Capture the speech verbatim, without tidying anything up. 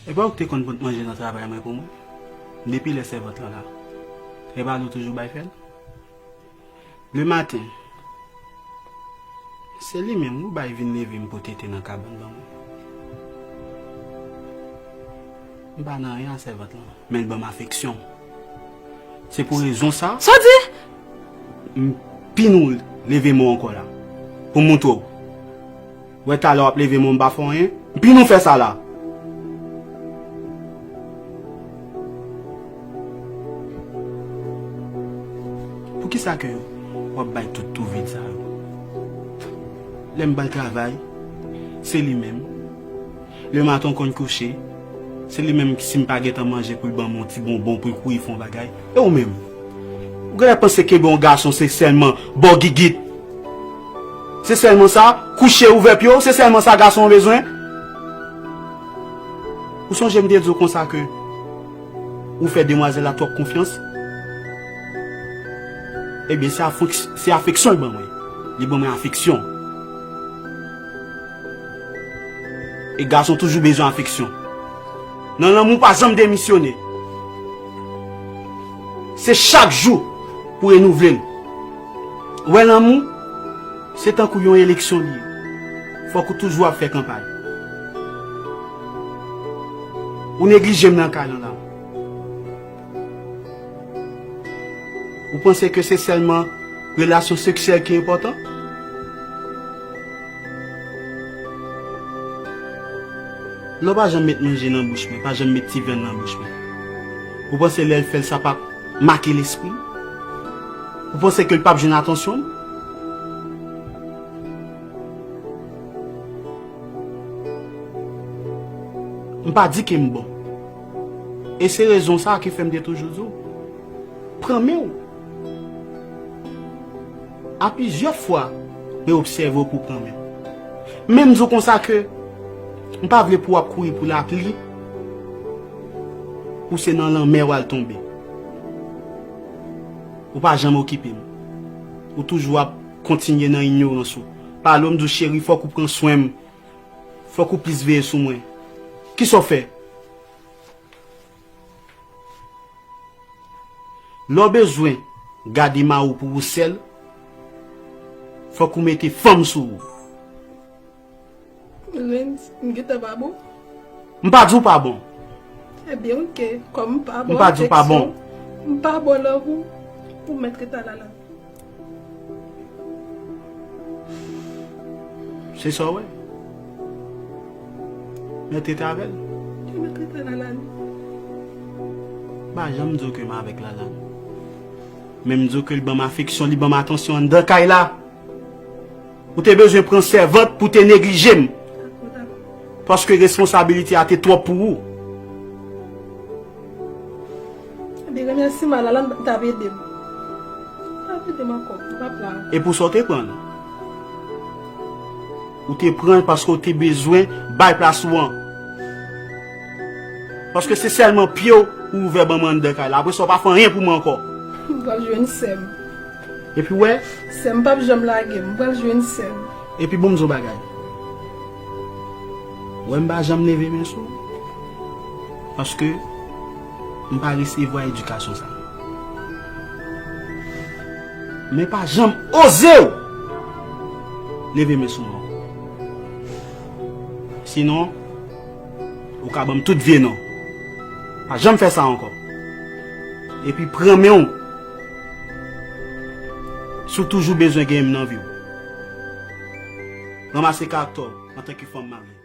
E pa ou ki te konn pot manje nan travay mwen pou mwen? Depi lè sèvant lan la, e pa li w toujou bay fè l? Le maten, se li menm ou bay vin leve m pote te nan kabann ban mwen. M pa nan anyen a sèvant lan, men l ban m afeksyon. Se pou rezon sa. Sa w di? M pini w leve men w ankò la. Pou m montre w. Wè talè w ap leve men w m pa fè w anyen. M pini w fè sa la. Poukisa ke w ap bay tout tou vid sa yo? Lè m ba l travay, se li menm. Lè maten w konn kouche, se li menm ki si m pa gentan manje pou l ban m yon ti bonbon pou l kouri fè yon bagay. E ou menm? Ou genlè panse kenbe yon gason se sèlman ba w gigit? Se sèlman sa? Kouche ouvè pye w, se sèlman sa gason an bezwen? Ou sonje m te di w konsa ke ou fè demwazèl la twòp konfyans? Ebyen, se afek-, se afeksyon l ban mwen. Li ban mwen afeksyon. E gason toujou bezwen afeksyon. Nan lanmou, pa janm demisyone. Se chak jou pou renouvle l. Ou wè lanmou, se tankou yon eleksyon li ye. Fòk ou toujou ap fè kanpay. Ou neglije m nan kay lan la. Ou panse ke se sèlman relasyon seksyèl ki enpòtan? Lè w pa janm met manje nan bouch mwen, pa janm met ti vyann nan bouch mwen, ou panse lè l fè l sa p ap make lespri m? Ou panse ke l p ap jwenn atansyon m? M pa di ke m bon. E se rezon sa a ki fè m te toujou di w, pran men w. A plizyè fwa, mwen obsève w pou w pran men w. Men m di w konsa ke m pa vle pou w ap kouri pou lapli, pou se nan lanmè w al tonbe. Ou pa janm okipe m. Ou toujou ap kontinye nan inyorans ou. Pale w, m di w, cheri, fòk ou pran swen m. Fòk ou plis veye sou mwen. Kisa w fè? Lè w bezwen gade mari w pou ou sèl, fòk ou mete fanm sou ou. Lens, m gentan pa bon? M pa di w pa bon. Ebyen, oke. Kòm m pa bon, m pa di w pa bon. M pa bon nan ou, ou mèt rete a Lalane. Se sa w wè? Mèt rete avè l. Li mèt rete a Lalane. M pa janm di w ke m avèk Lalane. Men m di w ke l ban m afeksyon, li ban m atansyon anndan kay la. Ou te bezwen pran sèvant pou te neglije m. Paske responsabilite a te twòp pou ou. Ebyen, remèsiman Lalane t ap ede m. T ap ede m ankò, m p ap la. E pou sa w te pran l? Ou te pran l paske w te bezwen bay plas ou an. Paske se sèlman pye w ou ouvè ban mwen anndan kay la. Apre sa, w pa fè anyen pou mwen ankò. M pral jwenn sè m. Epi w wè? Sè m p ap janm lage m. M pral jwenn sè m. Epi bon, m di w bagay. W wè m pa janm leve men sou ou. Paske m pa resevwa edikasyon sa. Men pa janm oze w leve men sou mwen. Sinon, ou ka ban m tout vye non. Pa janm fè sa ankò. Epi pran men w. Si w toujou bezwen gen m nan vi w. Ranmase karaktè w antanke fanm marye.